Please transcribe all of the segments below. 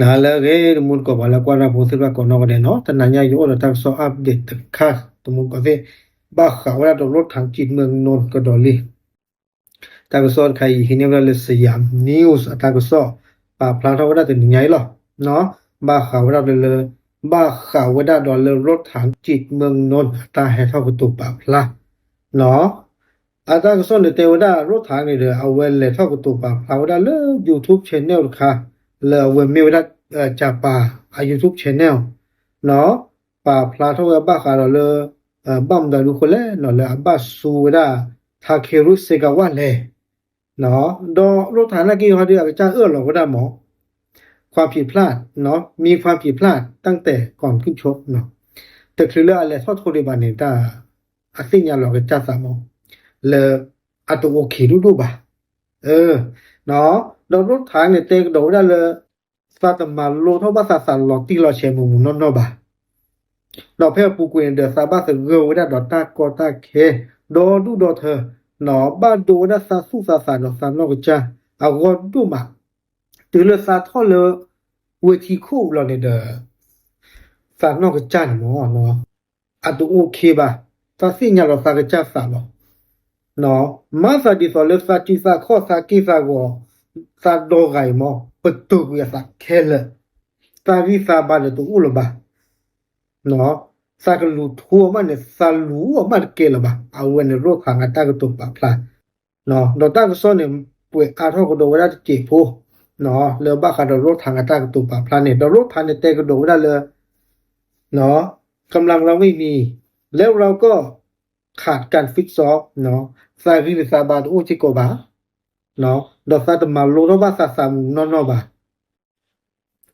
နၤလၢအဂ့ၤ တမူတကိး ပှၤလၢကွၢ်တၢ်ဖိသ့ၣ်တဖၣ်ကိးနီၢ်ဂၤဒဲးနီၤ, တနၤညါယအိၣ်ဒီးတၢ်ကစီၣ် update တခါ တမူတကိးသ့ၣ်, ဘၣ်ဃးဝဲဒၣ်ဒီးရိၣ်ထးကံး เมืองนนท์ ကဒီးလံ. တၢ်ကစီၣ်တခါအံၤ ဟံးန့ၢ်ဝဲဒၣ်လၢ Siam News အတၢ်ကစီၣ် ပာ်ဖျါထီၣ်ဝဲဒၣ်တနံၤညါအံၤလီၤ. ဘၣ်ဃးဝဲဒၣ်လၢ ဘၣ်ဃးဝဲဒၣ်ဒီးလၢရိၣ်ထးကံး เมืองนนท์ အတၢ်ဟဲထီၣ်ကတိၤပာ်ဖျါ အတၢ်ကစီၣ်န့ၣ်တဲဝဲဒၣ် ရိၣ်ထးန့ၣ်ဒီး အဝဲလဲၤထီၣ်ကတိၤပာ်ဖျါဝဲဒၣ်လၢ YouTube channel တခါ လၢအဝဲမ့ၢ်ဝဲဒၣ် ကၠၤပၤ အ YouTube channel နီၤ, ပာ်ဖျါထီၣ်ဝဲဘၣ်ဃးဒီးလၢ ဘၣ်မတၤဒုဃိလဲၣ်နီၤ လၢအဘၣ်စူဝဲဒၣ် Takeru Sekawa လဲၣ် ဒီးရိၣ်ထးနာ်က့ဟီဒီး အကစၢ်အၢၣ်လီၤဝဲဒၣ်မး ความผิดพลาด มีความผิดพลาดตั้งแต่ก่อนขึ้นชก တချုးလၢအလဲၤထီၣ်ထိဒံးဘၣ်န့ၣ် တၢ်အသ့ၣ်ညါလီၤကစၢ်သးမး လၢအတအိၣ်ခ့ဒိၣ်ဒိၣ်ဘၣ်. ဒီးရိၣ်ထးန့ၣ်တဲကဒီးဝဲဒၣ်လၢ သးတမၤလိထီၣ်ဘၣ်သးသးလီၤတံၢ်လီၤဆဲးမုၢ်မုၢ်နီၢ်နီၢ်ဘၣ်. ဒီးဖဲအပူၤကွံာ်န့ၣ်ဒီး သးဘၣ်သဂၢၢ်ဝဲဒၣ်ဒီးတၢ်ကီတၢ်ခဲ ဒီဒူၣ်ဒီထၢ ဘၣ်ဒိဝဲဒၣ်သးသူၣ်သးသးဒီးသးနီၢ်ကစၢ် အဂီၢ်ဒိၣ်မး, တုၤလၢသးထီၣ်လၢ ဝ့ၢ်ထံခိၣ်လီၤန့ၣ်ဒီး သးနီၢ်ကစၢ်န့ၣ်မး အတအိၣ်ခ့ဘၣ်, သးသ့ၣ်ညါလီၤသးကစၢ်သးလီၤ. မၤသးဒ်သိးလၢသးစုသးခီၣ်သးက့ၢ်သးဂီၤ သးဒီဂၤအံၤမး ပတုာ်ကွံာ်အသးခဲလၢာ်, သးဂံၢ်သးဘါဒီးတအိၣ်လၢၤဘၣ် သးကလူၤထိအီၤမးန့ၣ် သးလူၤအီၤမးတကဲလၢၤဘၣ်. အဝဲန့ၣ်ရိၣ်ထးအတၢ်ကတိၤပာ်ဖျါ ဒီးတၢ်ကစီၣ်န့ၣ် ပှဲၤအါထီၣ်ကဒီးဝဲဒၣ်တစဲးဖိ လၢဘၣ်ဃးဒီးရိၣ်ထးအတၢ်ကတိၤပာ်ဖျါန့ၣ် ဒီးရိၣ်ထးန့ၣ်တဲကဒီးဝဲဒၣ်လၢ กำลังเราไม่มี แล้วเราก็ขาดการฟิตซ้อม သးဂံၢ်သးဘါတအိၣ်စ့ၢ်ကီးဘၣ် ဒီးသးတမၤလိထီၣ်ဘၣ်သးသးမုၢ်မုၢ်နီၢ်နီၢ်ဘၣ်.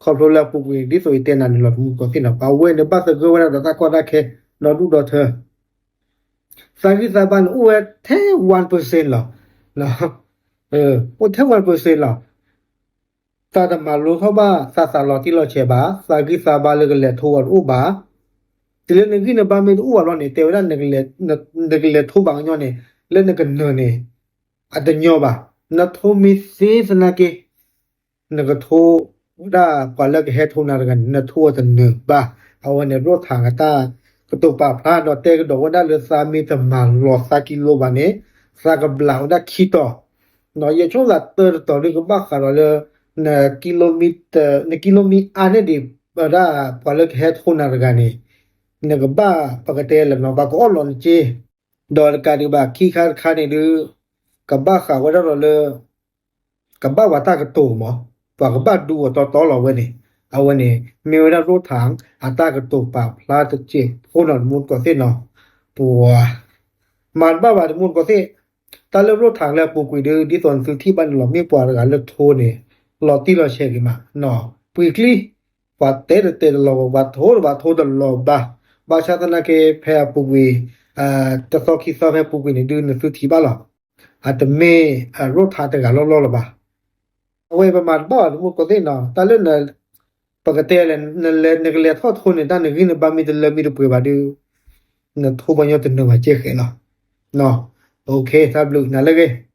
ခီဖျိလၢအပူၤကွံာ် ဒ်သိးယတဲနၤန့ၣ်လီၤ တမူတကိးသ့ၣ်နီၤ ပှၤဝဲန့ၣ်ဘၣ်သဂၢၢ်ဝဲဒၣ်ဒီးတၢ်ကီတၢ်ခဲ ဒီဒူၣ်ဒီထၢ သးဂံၢ်သးဘါန့ၣ်အိၣ်ဝဲထဲ one percent လီၤ. အိၣ်ထဲ one percent လီၤ. သးတမၤလိထီၣ်ဘၣ်သးသးလီၤတံၢ်လီၤဆဲးဘၣ်, သးဂံၢ်သးဘါလၢကလဲၤထိအီၤတအိၣ်ဘၣ်. တုၤလၢနဂံၢ်နဘါမ့ၢ်တအိၣ်ဘၣ်လီၤန့ၣ် တဲဝဲဒၣ် နကလဲၤထိဘၣ်ကညီန့ၣ် လၢနကနၢၤန့ၣ် အတညီဘၣ်. နထိမ့ၢ်သ့သနာ်က့ နကထိဝဲဒၣ်ပှၤလၢကဟဲထိနၤတဂၤန့ၣ် နထိအီၤတနၢၤဘၣ်. အဝဲန့ၣ်ရိၣ်ထးအတၢ်ကတိၤပာ်ဖျါဒီးတဲကဒီးဝဲဒၣ်လၢသးမ့ၢ်တမၤလီၤသးကံလိဘၣ်န့ၣ် သးကဘျးဝဲဒၣ်ခံတီၤ ယဆိကမိၣ်သးတၢတတီၤဒုကဘၣ်ဃးဒီးလၢ နကံလိမံ နကံလိမံအါန့ၢ်ဒံးဝဲဒၣ်ပှၤလၢကဟဲထိနၤတဂၤန့ၣ် နကဘၣ်ပကတဲလဲၣ်နီၤ ပှၤကအီၣ်လီၤနစ့ ဒီးတကးဒံးဘၣ်ခံခါတခါန့ၣ်ဒု ကဘၣ်ဃးဝဲဒၣ်ဒီးလၢ ကဘၣ်ပှၤတၢ်ကတိၤမး ပှၤကဘၣ်ဒူအီၤတီတီလီၤဝဲန့ၣ် အဝဲန့ၣ် မ့ၢ်ဝဲဒၣ်ရိၣ်ထးအတၢ်ကတိၤပာ်ဖျါတစဲးဖိနီၤ တမူတကိးသ့ၣ်နီၤ ပှၤ မၤတဘၣ်ဘၣ်တမူတကိးသ့ၣ် တၢ်လၢရိၣ်ထးလၢအပူၤကွံာ်ဒု ဒ်သိးနသုထံၣ်ဘၣ်န့ၣ်လီၤ မ့ၢ်ပှၤတဂၤလၢထိန့ၣ် လီၤတံၢ်လီၤဆဲးဂ့ၤမး ပှံၤကျံ ပှၤတဲတတဲတလီၤဘၣ် ပှၤထိတဘၣ်ထိတလီၤဘၣ် ဘၣ်ဆၣ်သနာ်က့ဖဲအပူၤကွံာ် တသီခံသီဖဲအပူၤကွံာ်န့ၣ်ဒု နသုထံၣ်ဘၣ်လီၤ အတမ့ၢ်ရိၣ်ထးတဂၤလီၢ်လီၢ်လၢၤဘၣ် အဝဲပမၤတဘၣ်ဘၣ်တမူတကိးသ့ၣ်နီၤ တၢ်လၢ ပကတဲလဲၣ် နကလဲၤထီၣ်ထိန့ၣ် တၢ်နဂံၢ်နဘါမ့ၢ်တလၢမ့ၢ်တပှဲၤဘၣ်ဒု နထိပှၤကညီတနၢၤဘၣ်ကဲဃဲးလီၤ တၢ်ဘျုးနၤလၢအဂ့ၤ